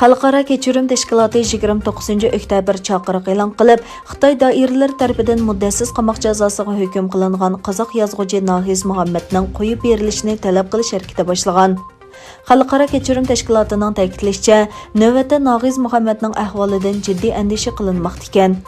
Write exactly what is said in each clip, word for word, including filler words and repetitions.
خەلقئارا كەچۈرۈم تەشكىلاتى يىگىرمە توققۇزىنچى ئۆكتەبىر چاقىرىق ئېلان قىلىپ، خىتاي دائىرىلىرى تەرىپىدىن مۇددەتسىز قاماق جازاسىغا ھۆكۈم قىلىنغان قازاق يازغۇچى ناھىز مۇھەممەدنىڭ قويۇپ بېرىلىشىنى تەلەپ قىلىش ھەرىكىتى باشلىغان. خەلقئارا كەچۈرۈم تەشكىلاتىنىڭ تەكىتلىشىچە، نۆۋەتتە ناھىز مۇھەممەدنىڭ ئەھۋالىدىن جىددىي ئەندىشە قىلىنماقتا ئىكەن.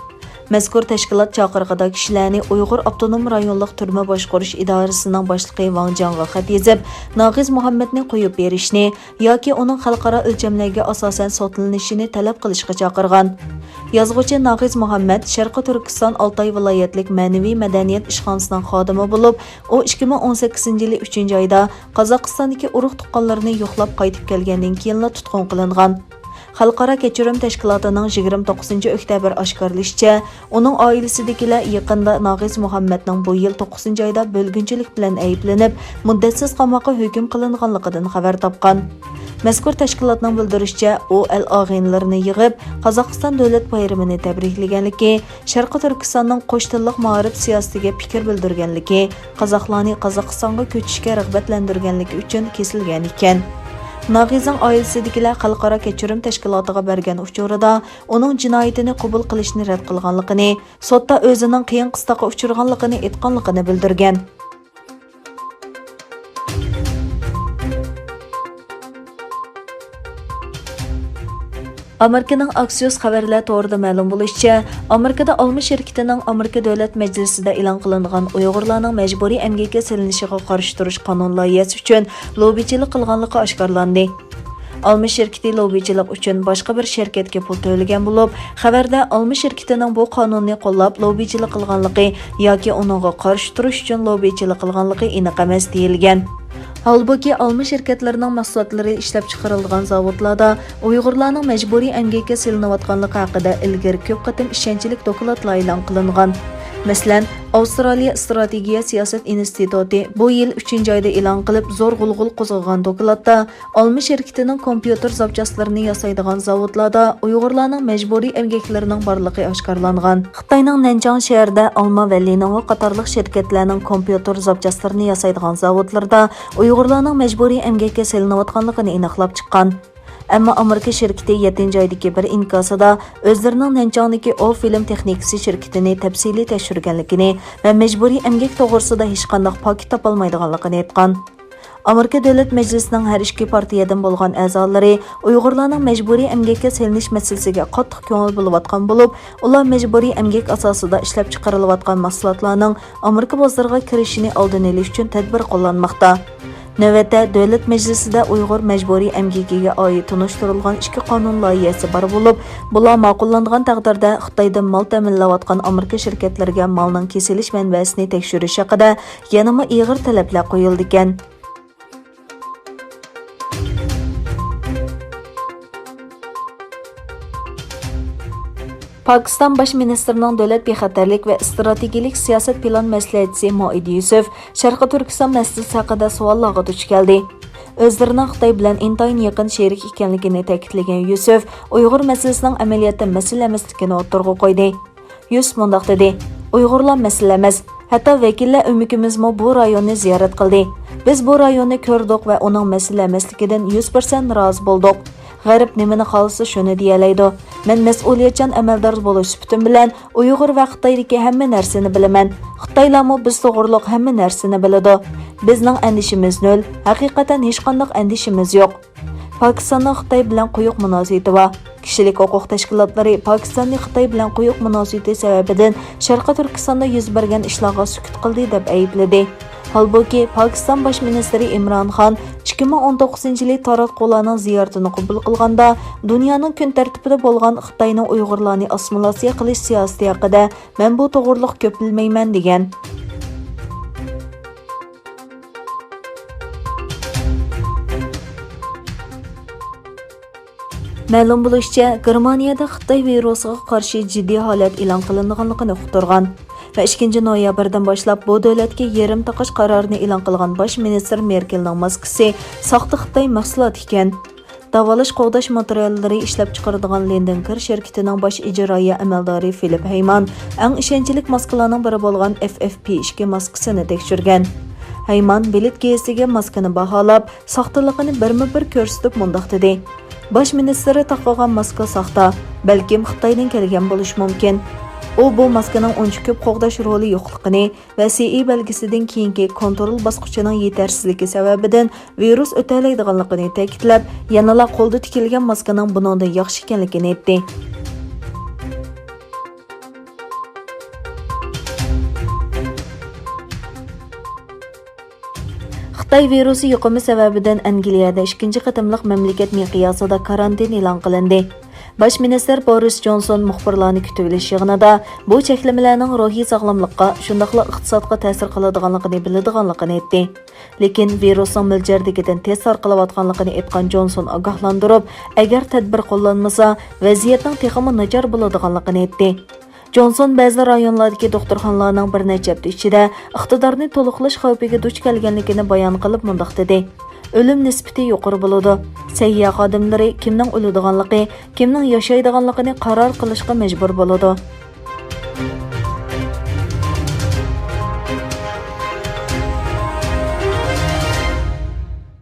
مەزكۇر تەشكىلات چاقىرىقىدا كىشىلەرنى ئۇيغۇر ئاپتونوم رايونلۇق تۈرمە باشقۇرۇش ئىدارىسىنىڭ باشلىقى ۋاڭ جياڭغا خەت يېزىپ، ناھىز مۇھەممەدنى قويۇپ بېرىشنى ياكى ئۇنىڭ خەلقئارا ئۆلچەملەرگە ئاساسەن سوتلىنىشىنى تەلەپ قىلىشقا چاقىرغان. يازغۇچى ناھىز مۇھەممەد شەرقىي تۈركىستان ئالتاي ۋىلايەتلىك مەنىۋى مەدەنىيەت ئىشخانىسىنىڭ خادىمى بولۇپ، ئۇ ئىككى مىڭ ئون سەككىزىنچى يىلى ئۈچىنچى ئايدا قازاقىستاندىكى ئۇرۇق-تۇغقانلىرىنى يوقلاپ قايتىپ كەلگەندىن كېيىنلا تۇتقۇن قىلىنغان. خەلقئارا كەچۈرۈم تەشكىلاتىنىڭ يىگىرمە توققۇزىنچى ئۆكتەبىر ئاشكارىلىشىچە، ئۇنىڭ ئائىلىسىدىكىلەر يېقىندا ناغىز مۇھەممەدنىڭ بۇ يىل توققۇزىنچى ئايدا بۆلگۈنچىلىك بىلەن ئەيىبلىنىپ، مۇددەتسىز قاماققا ھۆكۈم قىلىنغانلىقىدىن خەۋەر تاپقان. مەزكۇر تەشكىلاتنىڭ بىلدۈرۈشىچە، ئۇ ئەل-ئاغىنىلىرىنى يىغىپ، قازاقىستان دۆلەت بايرىمىنى تەبرىكلىگەنلىكى، شەرقىي تۈركىستاننىڭ قوش تىللىق مائارىپ سىياسىتىگە پىكىر بىلدۈرگەنلىكى، قازاقلارنى قازاقىستانغا كۆچۈشكە رىغبەتلەندۈرگەنلىكى ئۈچۈن كېسىلگەن ئىكەن. ناغىزنىڭ ئائىلىسىدىكىلەر خەلقئارا كەچۈرۈم تەشكىلاتىغا بەرگەن ئۇچۇرىدا ئۇنىڭ جىنايىتىنى قوبۇل قىلىشنى رەت قىلغانلىقىنى، سوتتا ئۆزىنىڭ قىيىن قىستاققا ئۇچرىغانلىقىنى ئېيتقانلىقىنى بىلدۈرگەن. ئامېرىكىنىڭ ئاكسىيوس خەۋەرلەر تورىدا مەلۇم بولۇشىچە، ئامېرىكىدا ئالما شىركىتىنىڭ ئامېرىكا دۆلەت مەجلىسىدە ئېلان قىلىنغان ئۇيغۇرلارنىڭ مەجبۇرىي ئەمگەككە سېلىنىشىغا قارشى تۇرۇش قانۇن لايىھەسى ئۈچۈن لوببىچىلىق قىلغانلىقى ئاشكارىلاندى. ئالما شىركىتى لوببىچىلىق ئۈچۈن باشقا بىر شىركەتكە پۇل تۆلىگەن بولۇپ، خەۋەردە ئالما شىركىتىنىڭ بۇ قانۇننى قوللاپ لوببىچىلىق قىلغانلىقى ياكى ئۇنىڭغا قارشى تۇرۇش ئۈچۈن لوببىچىلىق قىلغانلىقى ئېنىق ئەمەس دېيىلگەن. ھالبۇكى، ئالما شىركەتلىرىنىڭ مەھسۇلاتلىرى ئىشلەپچىقىرىلىدىغان زاۋۇتلاردا ئۇيغۇرلارنىڭ مەجبۇرىي ئەمگەككە سېلىنىۋاتقانلىقى ھەققىدە ئىلگىرى كۆپ قېتىم ئىشەنچلىك دوكلاتلار ئېلان قىلىنغان. مەسىلەن، ئاۋسترالىيە ئىستراتېگىيە سىياسەت ئىنستىتۇتى بۇ يىل ئۈچىنچى ئايدا ئېلان قىلىپ، زور غۇلغۇلا قوزغىغان دوكلاتتا، ئالما شىركىتىنىڭ كومپيۇتېر زاپچاسلىرىنى ياسايدىغان زاۋۇتلاردا ئۇيغۇرلارنىڭ مەجبۇرىي ئەمگەكلىرىنىڭ بارلىقى ئاشكارىلانغان. خىتاينىڭ نەنچاڭ شەھىرىدە ئالما ۋە لېنوۋو قاتارلىق شىركەتلەرنىڭ كومپيۇتېر زاپچاسلىرىنى ياسايدىغان زاۋۇتلىرىدا ئۇيغۇرلارنىڭ مەجبۇرىي ئەمگەككە سېلىنىۋاتقانلىقىنى ئېنىقلاپ چىققان. ئەمما ئامېرىكا شىركىتى يەتتىنچى ئايدىكى بىر ئىنكاسىدا ئۆزلىرىنىڭ نەنچاڭدىكى ئو فىلىم تېخنىكىسى شىركىتىنى تەپسىلىي تەكشۈرگەنلىكىنى ۋە مەجبۇرىي ئەمگەك توغرىسىدا ھېچقانداق پاكىت تاپالمايدىغانلىقىنى ئېيتقان. ئامېرىكا دۆلەت مەجلىسىنىڭ ھەر ئىككى پارتىيەدىن بولغان ئەزالىرى ئۇيغۇرلارنىڭ مەجبۇرىي ئەمگەككە سېلىنىش مەسىلىسىگە قاتتىق كۆڭۈل بۆلۈۋاتقان بولۇپ، ئۇلار مەجبۇرىي ئەمگەك ئاساسىدا ئىشلەپچىقىرىلىۋاتقان مەھسۇلاتلارنىڭ ئامېرىكا بازىرىغا كىرىشىنى ئالدىنى ئېلىش ئۈچۈن تەدبىر قوللانماقتا. نۆۋەتتە، دۆلەت مەجلىسىدە ئۇيغۇر مەجبۇرىي ئەمگىكىگە ئائىت تونۇشتۇرۇلغان ئىككى قانۇن لايىھەسى بار بولۇپ، بۇلار ماقۇللانغان تەقدىردە، خىتايدىن مال تەمىنلەۋاتقان ئامېرىكا شىركەتلىرىگە مالنىڭ كېسىلىش مەنبەسىنى تەكشۈرۈش ھەققىدە يەنىمۇ ئېغىر تەلەپلەر قويۇلىدىكەن. پاكىستان باش مىنىستىرىنىڭ دۆلەت بىخەتەرلىك ۋە ئىستراتېگىيەلىك سىياسەت پىلان مەسلىھەتچىسى مائىد يۈسۈف شەرقىي تۈركىستان مەسىلىسى ھەققىدە سوئاللارغا دۇچ كەلدى. ئۆزلىرىنىڭ خىتاي بىلەن ئىنتايىن يېقىن شېرىك ئىكەنلىكىنى تەكىتلىگەن يۈسۈف ئۇيغۇر مەسىلىسىنىڭ ئەمەلىيەتتە مەسىلە ئەمەسلىكىنى ئوتتۇرىغا قويدى. يۈسۈپ مۇنداق دېدى، ئۇيغۇرلار مەسىلە ئەمەس، ھەتتا ۋەكىللەر ئۆمىكىمىزمۇ بۇ رايوننى زىيارەت قىلدى. بىز بۇ رايوننى كۆردۇق ۋە ئۇنىڭ مەسىلە ئەمەسلىكىدىن يۈز پىرسەنت رازى بولدۇق. غەرب نېمىنى خالىسا شۇنى دېيەلەيدۇ. مەن مەسئۇلىيەتچان ئەمەلدار بولۇش سۈپىتىم بىلەن ئۇيغۇر ۋە خىتايدىكى ھەممە نەرسىنى بىلىمەن. خىتايلارمۇ بىز توغرۇلۇق ھەممە نەرسىنى بىلىدۇ. بىزنىڭ ئەندىشىمىز نۆل، ھەقىقەتەن ھېچقانداق ئەندىشىمىز يوق. پاكىستاننىڭ خىتاي بىلەن قويۇق مۇناسىۋىتى بار. كىشىلىك ھوقۇق تەشكىلاتلىرى پاكىستاننى خىتاي بىلەن قويۇق مۇناسىۋىتى سەۋەبىدىن شەرقىي تۈركىستاندا يۈز بەرگەن ئىشلارغا سۈكۈت قىلدى دەپ ئەيىبلىدى. ھالبۇكى، پاكىستان باش مىنىستىرى ئىمران خان ئىككى مىڭ ئون توققۇزىنچى يىلى تاراتقۇلارنىڭ زىيارىتىنى قوبۇل قىلغاندا، دۇنيانىڭ كۈن تەرتىپىدە بولغان خىتاينىڭ ئۇيغۇرلارنى ئاسسىمىلياتسىيە قىلىش سىياسىتى ھەققىدە مەن بۇ توغرۇلۇق كۆپ بىلمەيمەن، دېگەن. مەلۇم بولۇشىچە، گېرمانىيەدە خىتاي ۋىرۇسىغا قارشى جىددىي ھالەت ئېلان قىلىنغانلىقىنى ئۇقتۇرغان ۋە ئىككىنچى نويابىردىن باشلاپ بۇ دۆلەتكە يېرىم تاقاش قارارىنى ئېلان قىلغان باش مىنىستىر مېركېلنىڭ ماسكىسى ساختا خىتاي مەھسۇلاتى ئىكەن. داۋالاش قوغداش ماتېرىياللىرى ئىشلەپچىقىرىدىغان لىندېنكېر شىركىتىنىڭ باش ئىجرائىيە ئەمەلدارى فىلىپ ھەيمان ئەڭ ئىشەنچلىك ماسكىلارنىڭ بىرى بولغان ئېف ئېف پى ئىككى ماسكىسىنى تەكشۈرگەن. ھەيمان بىلىت گېزىتىگە ماسكىنى باھالاپ، ساختىلىقىنى بىرمۇ بىر كۆرسىتىپ مۇنداق دېدى، باش مىنىستىر تاقىغان ماسكا ساختا، بەلكىم خىتايدىن كەلگەن بولۇشى مۇمكىن. ئۇ بۇ ماسكىنىڭ ئۇنچە كۆپ قوغداش رولى يوقلۇقىنى ۋە سىئى بەلگىسىدىن كېيىنكى كونترول باسقۇچىنىڭ يېتەرسىزلىكى سەۋەبىدىن ۋىرۇس ئۆتەلەيدىغانلىقىنى تەكىتلەپ، يەنىلا قولدا تىكىلگەن ماسكىنىڭ بۇنىڭدىن ياخشى ئىكەنلىكىنى ئېيتتى. خىتاي ۋىرۇسى يۇقۇمى سەۋەبىدىن ئەنگلىيەدە ئىككىنچى قېتىملىق مەملىكەت مىقياسىدا كارانتىن ئېلان قىلىندى. باش مىنىستىر بورىس جونسون مۇخبىرلارنى كۈتۈۋېلىش يىغىنىدا بۇ چەكلىمىلەرنىڭ روھىي ساغلاملىققا، شۇنداقلا ئىقتىسادقا تەسىر قىلىدىغانلىقىنى بىلىدىغانلىقىنى ئېيتتى. لېكىن ۋىرۇسنىڭ مۆلچەردىكىدىن تېز تارقىلىۋاتقانلىقىنى ئېيتقان جونسون ئاگاھلاندۇرۇپ، ئەگەر تەدبىر قوللانمىسا، ۋەزىيەتنىڭ تېخىمۇ ناچار بولىدىغانلىقىنى ئېيتتى. جونسون بەزى رايونلاردىكى دوختۇرخانىلارنىڭ بىر نەچچە ھەپتە ئىچىدە ئىقتىدارنى تولۇقلاش خەۋپىگە دۇچ كەلگەنلىكىنى بايان قىلىپ مۇنداق دېدى: «ئۆلۈم نىسبىتى يۇقىرى بولىدۇ. سەھىيە خادىملىرى كىمنىڭ ئۆلىدىغانلىقى، كىمنىڭ ياشايدىغانلىقىنى قارار قىلىشقا مەجبۇر بولىدۇ.»